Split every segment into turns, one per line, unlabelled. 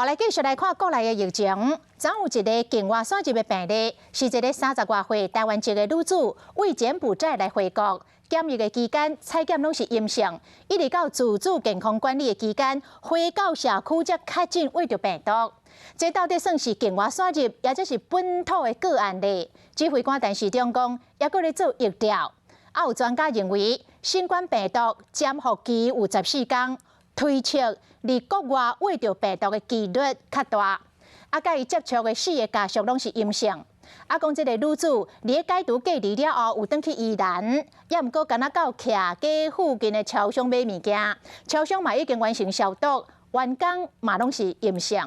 來繼續來看國內的疫情，昨有一个境外輸入的病例，是一个30外歲台灣籍的女子，為柬埔寨來回國檢疫的期間，採檢攏是陰性，一直到自主健康管理的期間，回到社區才確診秽著病毒。這到底算是境外輸入，抑者是本土的個案呢？指揮官陳時中講，猶閣咧做疫調。啊，有專家認為，新冠病毒潛伏期有14天。推測佇國外秽著病毒的幾率較大，啊，佮伊接觸的四个家屬攏是陰性。啊，講這个女子佇咧解除隔離了後，有轉去宜蘭，猶毋過敢若到徛家附近的超商買物件，超商嘛已經完成消毒，員工嘛攏是陰性。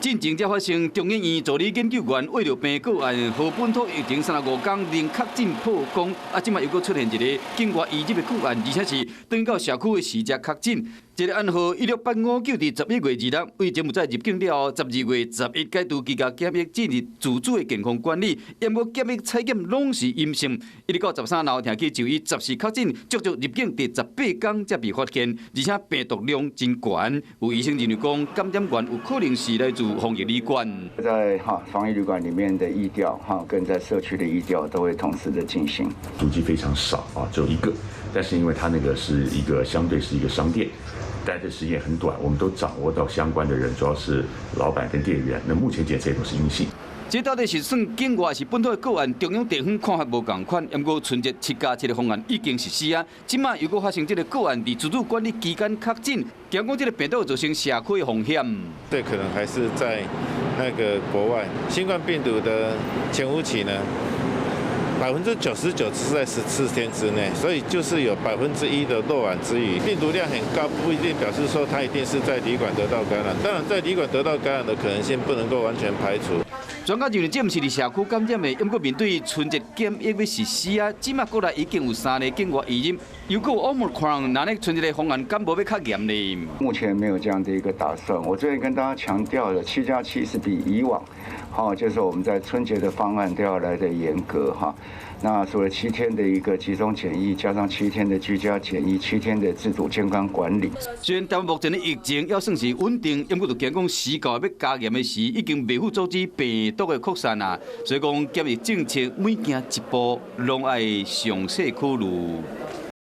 進前才發生中研院助理研究員秽著病個案，予本土疫情35工零確診破功，啊，這馬又閣出現一个境外移入的個案，而且是轉到社區的時才確診。這个案號16859，佇11月26為柬埔寨入境了後，12月11解除居家檢疫，進入自主的健康管理，毋過檢疫採檢攏是陰性，一直到13號聽去就醫，14確診，足足入境第18工才被發現，而且病毒量真懸。有醫生認為講，感染源有可能是來自防疫旅館。
在哈防疫旅館裡面的疫調哈，跟在社區的疫調都會同時的進行。
足跡非常少啊，只有一個，但是因為它那個是一個相對是一個商店。待的時間很短，我們都掌握到相關的人，主要是老闆跟店員。那目前檢測也都是陰性。
這到底是算境外是本土的個案？中央地方看法無仝款。毋過春節7加7的方案已經實施啊，這馬又閣發生這个個案，佇自主管理期間確診，驚講這个病毒造成社區的風險。
對，可能還是在那個國外，新冠病毒的潛伏期呢？99%是在14天之內，所以就是有1%的漏網之魚。病毒量很高，不一定表示說它一定是在旅館得到感染。當然，在旅館得到感染的可能性不能夠完全排除。
專家認為，這毋是佇社區感染的，毋過面對春節檢疫欲實施啊，這馬國內已經有三个境外移入，如果有 Omicron，那呢春節的方案敢無欲較嚴呢？
目前沒有這樣的一個打算。我這邊跟大家強調的，7加7是比以往，哈，就是我們在春節的方案都要來得嚴格哈。那除了七天的一個集中檢疫，加上七天的居家檢疫，七天的自主健康管理。
雖然台灣目前的疫情猶算是穩定，毋過就驚講時到欲加嚴的時，已經袂赴阻止病毒的擴散啊。所以講檢疫政策每行一步，攏愛詳細考慮。